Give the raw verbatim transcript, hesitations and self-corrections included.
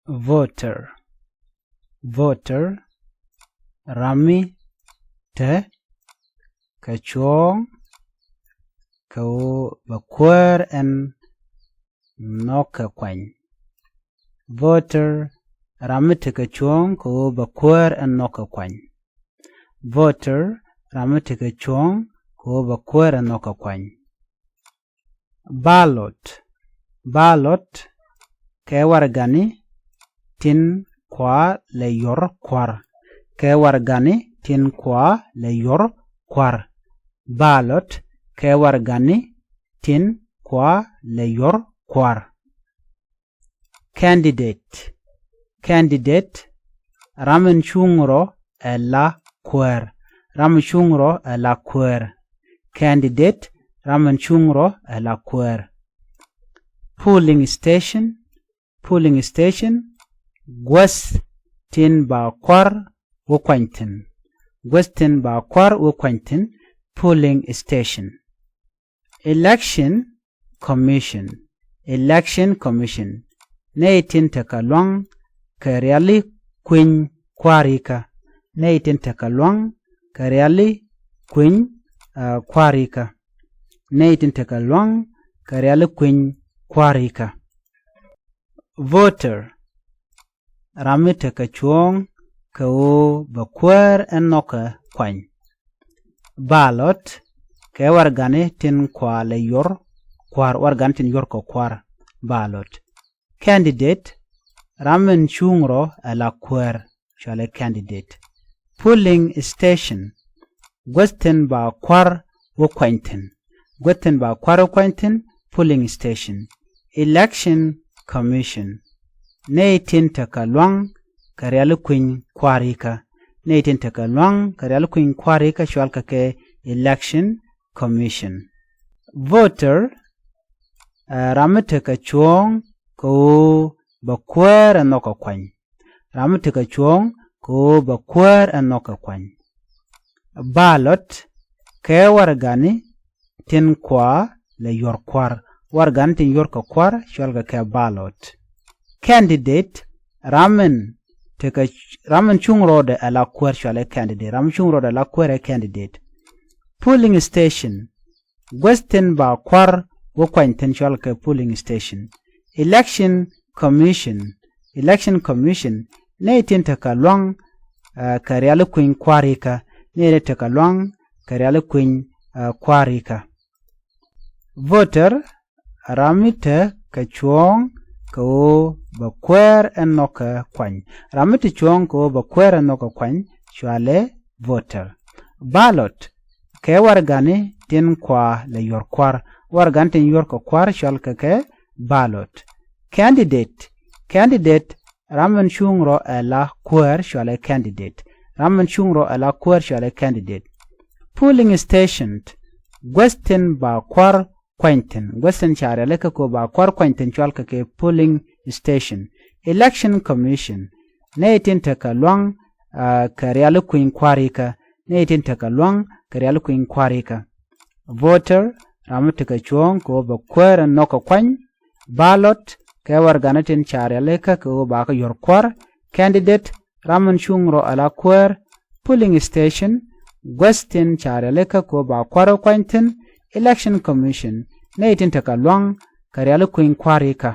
Voter. Voter, ram mi te kɛ cuɔ̱ɔ̱ŋ kɛ ɣöö bɛ kuäär ɛn nhɔk kɛ kuany. Voter, ram mi te kɛ cuɔ̱ɔ̱ŋ kɛ ɣöö bɛ kuäär ɛn nhɔk kɛ kuany. Voter, ram mi te kɛ cuɔ̱ɔ̱ŋ kɛ ɣöö bɛ kuäär ɛn nhɔk kɛ kuany. Ballot. Ballot, kɛ warɛgani tin kua lɛ yuɔr kua̱r. Kɛ warɛgani tin kua lɛ yuɔr kua̱r. Ballot, kɛ warɛgani tin kua lɛ yuɔr kua̱r. Candidate. Candidate, ram in cuŋ rɔ ɛ la kuäär. Ram in cuŋ rɔ ɛ la kuäär. Candidate, ram in cuŋ rɔ ɛ la kuäär. Polling station. Polling station, guäth tin ba kua̱r wä kuany thi̱n. Guäth tin ba kua̱r wä kuany thi̱n. Polling station. Election Commission. Election Commission, nɛy tin tekɛ lua̱ŋ kɛ riali kui̱ny kua̱rikä. Nɛy tin tekɛ lua̱ŋ kɛ riali kui̱ny, ah, kua̱rikä. Nɛy tin tekɛ lua̱ŋ kɛ riali kui̱ny kua̱rikä. Voter, ram mi tekɛ cuɔ̱ɔ̱ŋ kɛ ɣöö bɛ kuäär ɛn nhɔkɛ kuany. Ballot, kɛ warɛgani tin kua lɛ yuɔr kua̱r, warɛgani tin yuɔr kɛ kua̱r. Ballot. Candidate, ram in cuŋ rɔ ɛ la kuäär, cualɛ candidate. Polling station, guäth tin ba kua̱r wä kuany thi̱n. Guäth tin ba kua̱r wä kuany thi̱n. Polling station. Election Commission, nɛy tin tekɛ lua̱ŋ kɛ riali kui̱ny kua̱rikä. Nɛy tin tekɛ lua̱ŋ kɛ riali kui̱ny kua̱rikä cualkɛ kɛ Election Commission. Voter, ɛ, ram mi tekɛ cuɔ̱ɔ̱ŋ kɛ ɣöö bɛ kuäär ɛn nhɔkɛ kuany. Ram mi tekɛ cuɔ̱ɔ̱ŋ kɛ ɣöö bɛ kuäär ɛn nhɔkɛ kuany. Ballot, kɛ warɛgani tin kua lɛ yuɔr kua̱r. Warɛgani tin yuɔr kɛ kua̱r cualkɛ kɛ ballot. Candidate, ram in tekɛ, ram in cuŋ rɔɔdɛ ɛ la kuäär cualɛ candidate. Ram in cuŋ rɔɔdɛ ɛ la kuäär ɛ candidate. Polling station, guäth tin ba kua̱r wä kuany thi̱n cualkɛ polling station. Election Commission. Election Commission, nɛy tin tekɛ lua̱ŋ, ah, kɛ riali kui̱ny kua̱rikä. Nɛy tin tekɛ lua̱ŋ kɛ riali kui̱ny, ah, kua̱rikä. Voter, ram mi tekɛ cuɔ̱ɔ̱ŋ kɛ ɣöö bɛ kuäär ɛn nhɔkɛ kuany. Ram mi te cuɔ̱ɔ̱ŋ kɛ ɣöö bɛ kuäär ɛn nhɔkɛ kuany cualɛ voter. Ballot, kɛ warɛgani tin kua lɛ yuɔr kua̱r. Warɛgani tin yuɔr kɛ kua̱r cualkɛ kɛ ballot. Candidate. Candidate, ram in cuŋ rɔ ɛ la kuäär cualɛ candidate. Ram in cuŋ rɔ ɛ la kuäär cualɛ candidate. Polling station, guäth tin ba kua̱r kuany thi̱n. Guäth tin ca rialikä kɛ ɣöö ba kua̱r kuany thi̱n cualkɛ kɛ polling station. Election Commission, nɛy tin tekɛ lua̱ŋ, ah, kɛ riali kui̱ny kua̱rikä. Nɛy tin tekɛ lua̱ŋ kɛ riali kui̱ny kua̱rikä. Voter, ram mi tekɛ cuɔ̱ɔ̱ŋ kɛ ɣöö bɛ kuäär ɛn nhɔkɛ kuany. Ballot, kɛ warɛgani tin ca rialikä kɛ ɣöö ba kɛ yuɔr kua̱r. Candidate, ram in cuŋ rɔ ɛ la kuäär. Polling station, guäth tin ca rialikä kɛ ɣöö ba kua̱r wä kuany thi̱n. Election Commission, nɛy tin tekɛ lua̱ŋ kɛ riali kui̱ny kua̱rikä.